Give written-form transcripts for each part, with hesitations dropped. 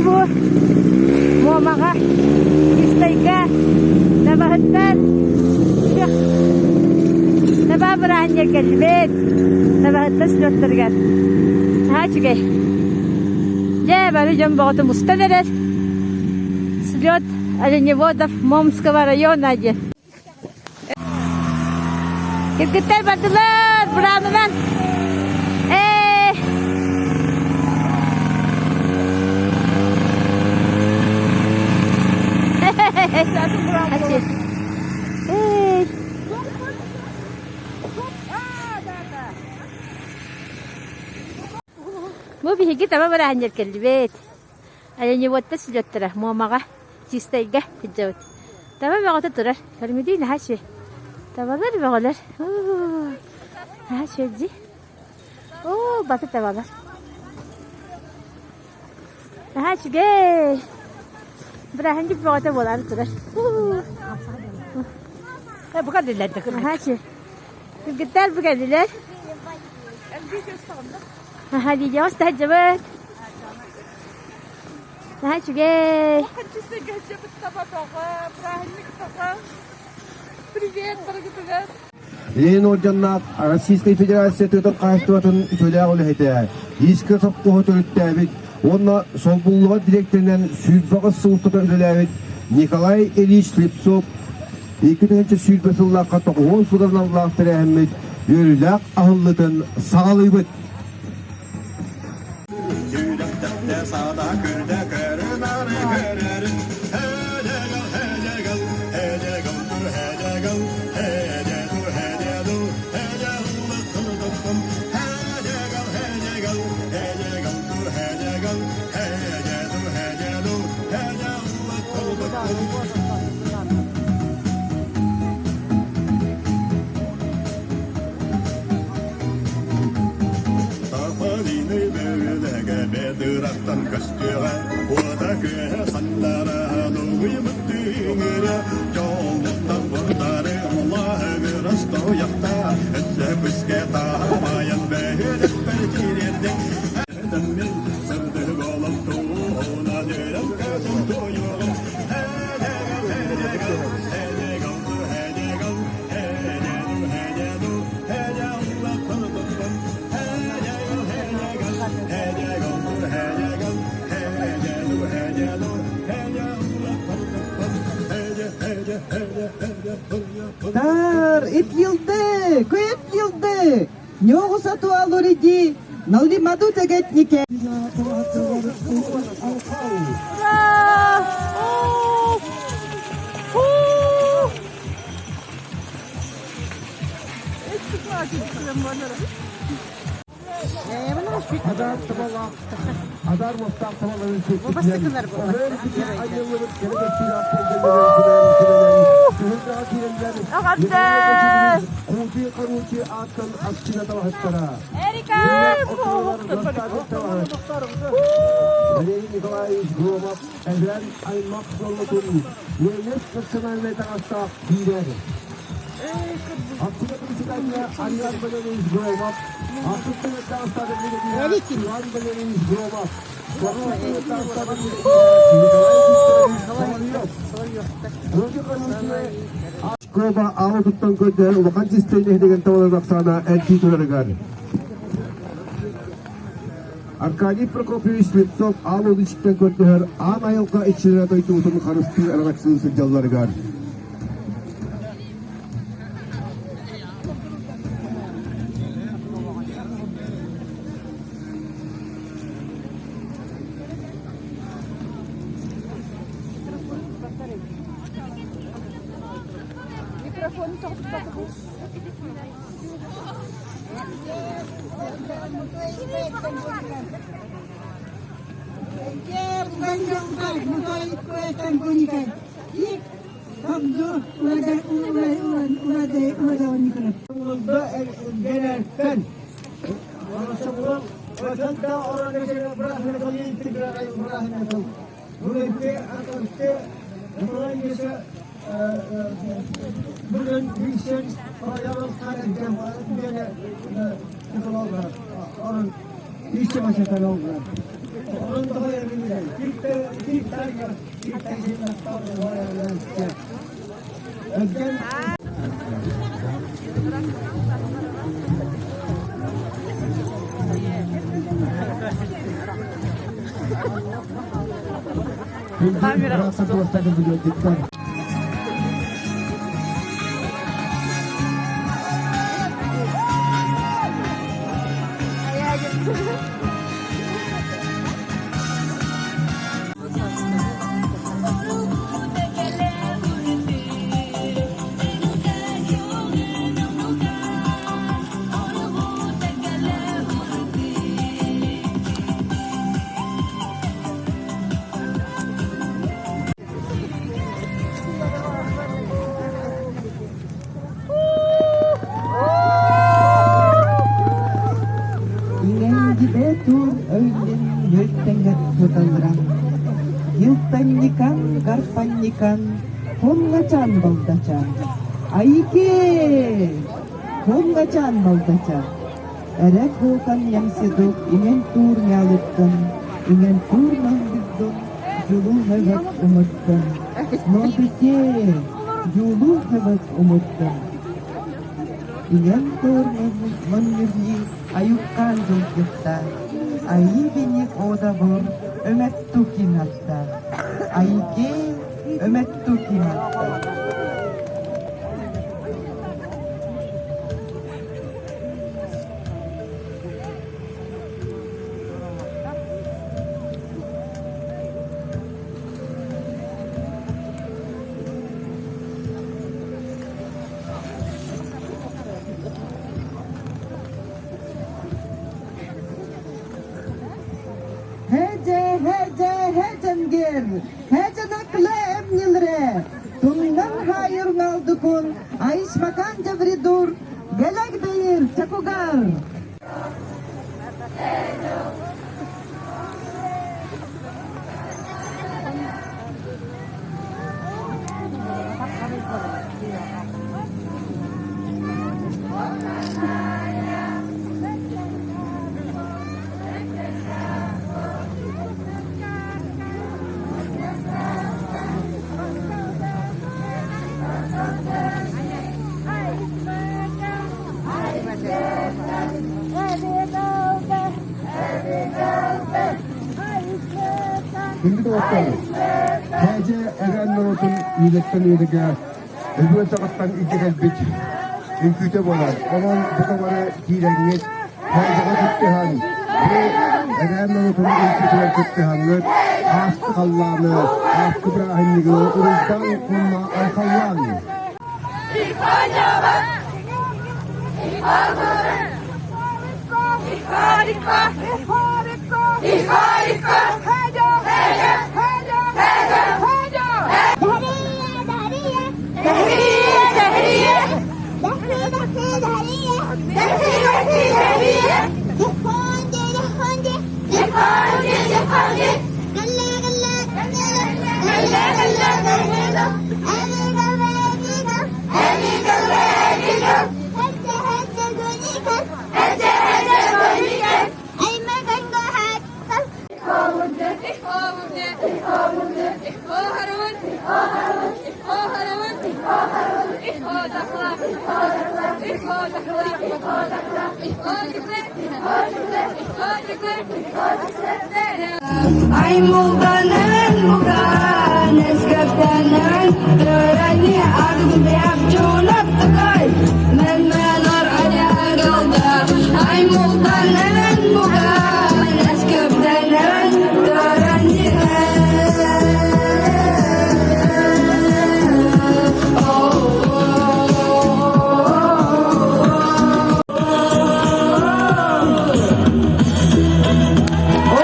бу Муомаҕа, Чистайга табаһыттар таба бырааһынньык кэллибит. Табаһыттар слеттарыгар. Наһаа үчүгэй. Дьэ, бары дьон бөҕөтө мустан эрэр. Слет оленеводов Момского района диэн. Кыргыттар бардылар, бураанынан. Ээ! Эй! Бу биһиги таба бараанньар кэллибит. Оленеводтар сүлүөттэрэ Муомаҕа, Чистайга сылдьабыт. Таба бөҕөтө турар. Көрүҥүдүй наһаа үчүгэй. Табалар бөҕөлөр. Наһаа үчүгэй дии. Оо, баты табалар. Наһаа үчүгэй. Бырааһынньык бөҕөтө буолан турар. Бу кэллилэр да Наһаа үчүгэй. Кыргыттар бу кэллилэр. Аха, видеоҕа сылдьабыт. Наһаа үчүгэй. Привет, барыгытыгар. Ленин орденнаах Российскай Федерация тыатын хаһаайыстыбатын үтүөлээх үлэһитэ, Иискэ сопхуоһу төрүттээбит уонна солбуллубат дириэктэринэн 28 сыл устата үлэлээбит Николай Ильич Слепцов 2020 сыллаахха 90 сыллаах тэрээһиммит үөрүүлээх аһыллытын саҕалыыбыт. Бэдыраттан көстүөҕэ, уота-күөһэ сандара, дугуйбут түҥүрэ, дьоллуктан бурдары, улаһыгырас тоһуйахта, өссө күскэ таһамайан бөһүөлэкпэр кириэрдик, Эдэммин сырдык олох туһунан өрөн көтөн туйуҕум, Тар, ит йылды, көйет йылды, ньоҕуса туалуриди, налимаду тегетнике. Ура! Эҕэрдэ! Эрика! Валерий Николаевич Громов эбээн аймах суоллутун Уэлес национальнай таҥастаах киирэр. Ахсына председателя Ариан Валерьевич Громов, ахсыс таҥастаах бригадира Иван Валерьевич Громов, Школа аҕа туттан көрдөһөр улахан чистэй нэһилиэгин табаларын ахсаана элбии турарыгар. Аркадий Прокопьевич Слепцов аал уол иччиттэн көрдөһөр аан айылҕа иччилэрэ дойдубутун харыстыы араҥаччылыы сылдьалларыгар. Микрофону тоҕус Камера. Иҥэҥдибэ тур өллүн өлтөҥөт туталларан, Йылтанньыкан, гарпанньыкан, Хонҥачаан балдачаан, Айыке! Хонҥачаан балдачаан, Эрэ куотан ньамсидук иҥэн туур ньаалыттан, Иҥэн туур мандыгдун, Дьулуу хэгет умуттан, Нотуке! Дьулуу хэгет умуттан. Иҥэн туур манньыгни Аюккаан дьылгытта, Айыы-биник одабор Өмөтту кинатта, Айыке Өмөтту кинатта. Hece hece heceнгер, хеченакла эмнилре, туннан хайыр налдыкун, айшмакан жавридур, гелек бейир чакугар. Күндү доҕоттор, Хээдьэ эбээн норуотун үйэлэртэн үйэлэргэ өлүөн саҕаттан илдьэ кэлбит үҥкүүтэ буолар. Онон бука бары киирэҥҥит, Хээдьэҕэ кыттыһан, бу эбээн норуотун үҥкүүтүгэр кыттыһаҥҥыт, ааспыт халлааны, ааспыт бырааһынньыгы уруйдаан уонна айхаллааҥ! Аймылданын муган, эскептенин, төрени агдыбяп чулаптыкай, мен-менор аягылда. Аймылданын муган, эскептенин, төрени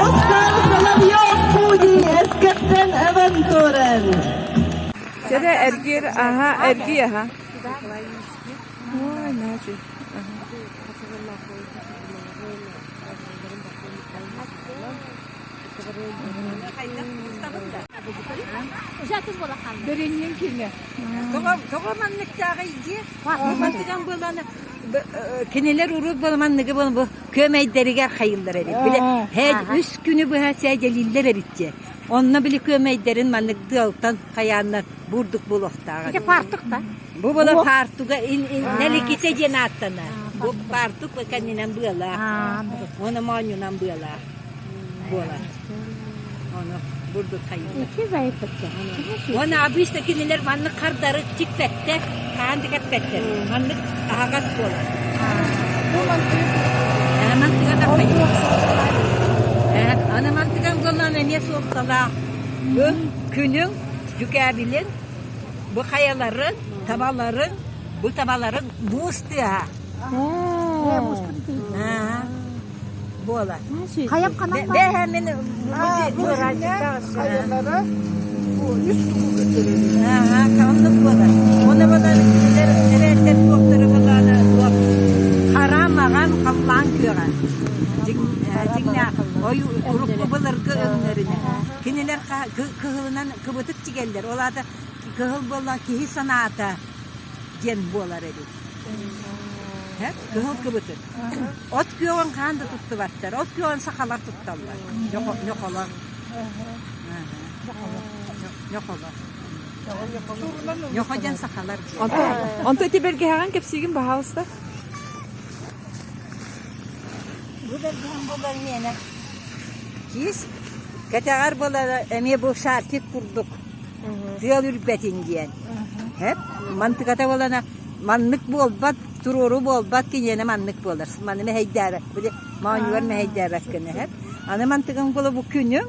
Оскар Соловьев Пуди эскептен Эвентурен. Чэрэ эргиир аһа эргий аһа. Ой, наачы. Бөрөнньүн киҥэ. Тоҕо манныктааҕый дии? Мантыган буолан кинилэр урут буола манныгы буолан бу күөмэйдэригэр хайыллар эбит. Бile үс күнү быһа сээдьэлииллэр эбит дии. Онно били күөмэйдэрин маннык тыалтан хайааннар бурдук буолуохтаах. Ити фартук да? Бу була фартуга нэликите диэн ааттанар. Бу фартук кэннинэн быалаах. Уонна моонньунан быалаах буолар. Ону бурдук хайыылар. Уонна обычно кинилэр маннык хардары чикпэттэр, хаан дикэппэттэр. Маннык аһаҕас буолар. Бу мантыгы Мантыга да хайыылар. Аны мантыган буоллаан эмиэ суолталаах. Бу күнүҥ дьүкээбилин, бу хайаларын, табаларын, бу табаларын муус тыаһа. Буола. Хайам ханан Бэһэ мин хайалара үс тугу көтөрөр. Ааха, оннук буолар. Оны буолар кинилэр эбээттэр туохтара буолаана туох хара маҕан халлаан күөҕэ. Дьиҥнээх ой урукку былыргы өҥнөрүнэ. Кинилэр кыһылынан кыбытык тигэллэр. Ол аата кыһыл буолла киһи санаата диэн буолар эбит. Кыһыл кыбытык. От күөҕүн хаан да туттубаттар. От күөҕүн сахалар тутталлар. Ньохолор. Ньохолор. Ньохо диэн сахалар. Онто ити бэргэһэҕин кэпсиигин баһаалыста. Бу бэргэһэм буолар миэнэ. Киис кэтэҕэр буолар эмиэ бу шарфик курдук тыал үрбэтин диэн. Хэп мантыката буолана маннык буолбат туруору буолбат киниэнэ маннык буолар. Маны мэһэйдээбэт били моонньугар мэһэйдээбэт гына хэп. Аны мантыгын буола бу күнүҥ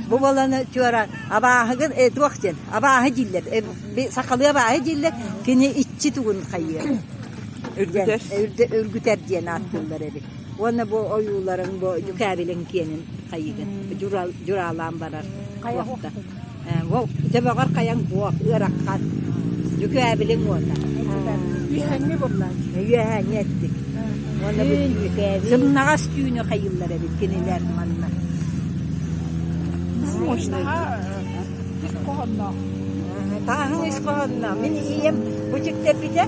бу буоланы чуора абааһыгын э, туох диэн абааһы дииллэр сахалыы абааһы дииллэр кини иччи тугун хайыа Үргүтэр. Үргүтэр диэн ааттыыллар эбит. Уонна бу ойууларын бу дьүкээбилин киэнин хайыгын дьураалаан барар уохта. Ол төбөҕөр хайаҥ буох ыараххан. Дьүкээбилиҥ уота. Үөһэҥҥи буоллаан. Үөһэҥҥи эттик. Уонна бу сымнаҕас түүнү хайыыллар эбит кинилэр манна. Ис хоһоонноох. Тааһын ис хоһоонноох. Мин ийэм бу чиктэрбитэ.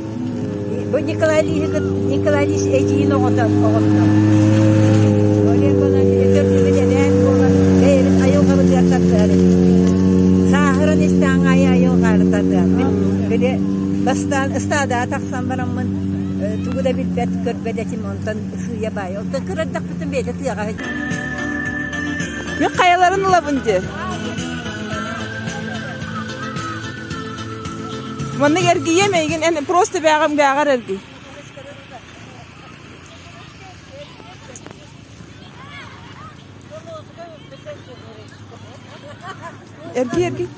Бу Николай Ильич Николай Ильич эдьиийин оҕото оҕотто. Олег төрдүбүт эбээн буолан бэйэбит айылҕабытыгар тардыһар Сааһыран истэҕиҥ аайы айылҕаары тардыһар. Мин били бастаан ыстаадаҕа тахсан бараммын тугу да билбэт, көрбөт этим, онтон сыыйа баайа. Онтон кыра эрдэхпиттэн бэйэтэ тыаҕа Мин хайаларын ылабын дии. Маннык эргийиэм эйигин эн просто бээҕим бээҕэр эргий. Эргий эргий.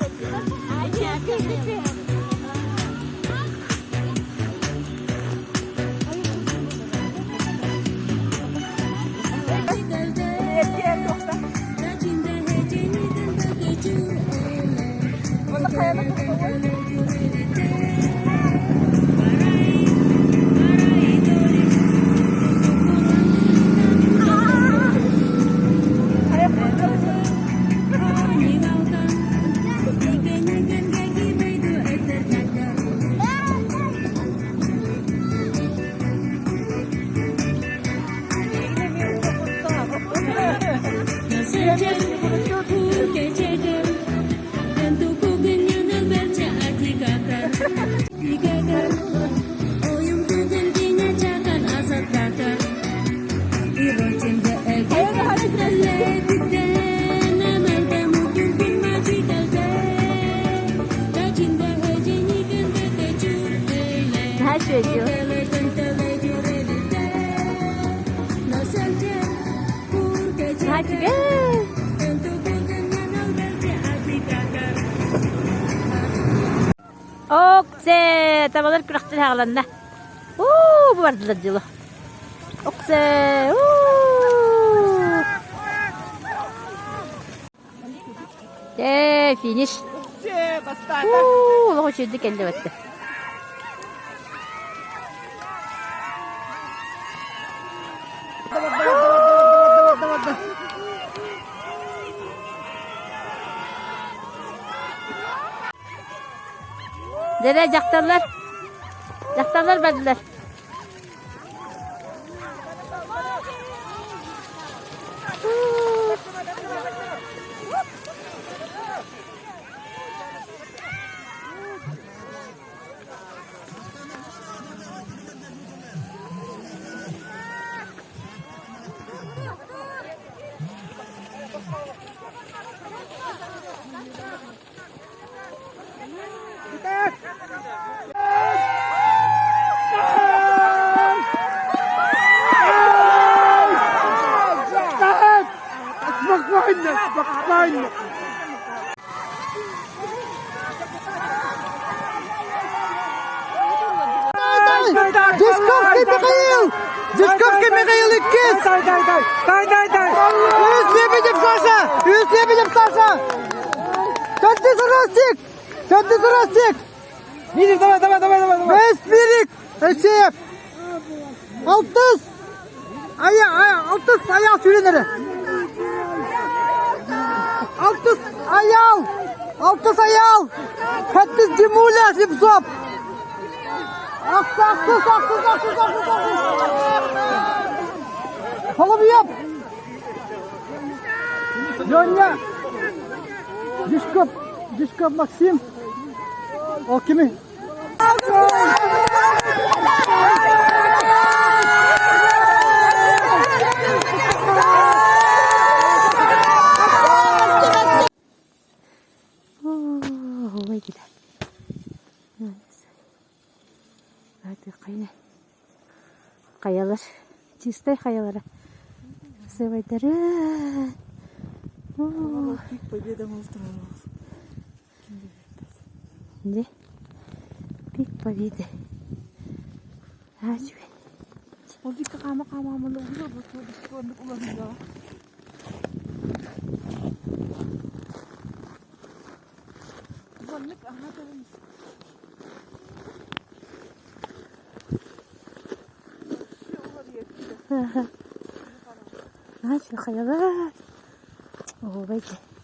Наһаа үчүгэй Наһаа үчүгэй. Оксе, табалар күрэхтэн аҕаланна. Уу, бу бардылар дьылы. Оксе, уу. Ээ, финиш. Уу, олох үчүгэйдик кэллэ бэтте. Дэрэ дьахталлар дьахталлар бардылар. Дисковский Михаил! Дисковский Михаил иккис! Үс Лебедев Саша! Үс Лебедев Саша! Төрдүс Ростик! Төрдүс Ростик! Давай, давай, давай, давай, давай. Бэс Мирик! Алексеев! Алтыс! Ая, ая, алтыс аял сүүрэн Алтыс аял! Алтыс аял! Хэттис Димуля Слепцов! Ахсыс, ахсыс, ахсыс, ахсыс, ахсыс, ахсыс! Соловьев! Леня! Дишков, Дишков Максим! Ол кими? Оһуобай килэ. Хайалар, чистай хайалара. Сыбайдары. Дьэ, пик победы. Аа, үчүгэй. Ол дикки хаама-хаама уларыйа. Маннык аһа Аа, үчүгэй хайалар. Оһуобай дьэ.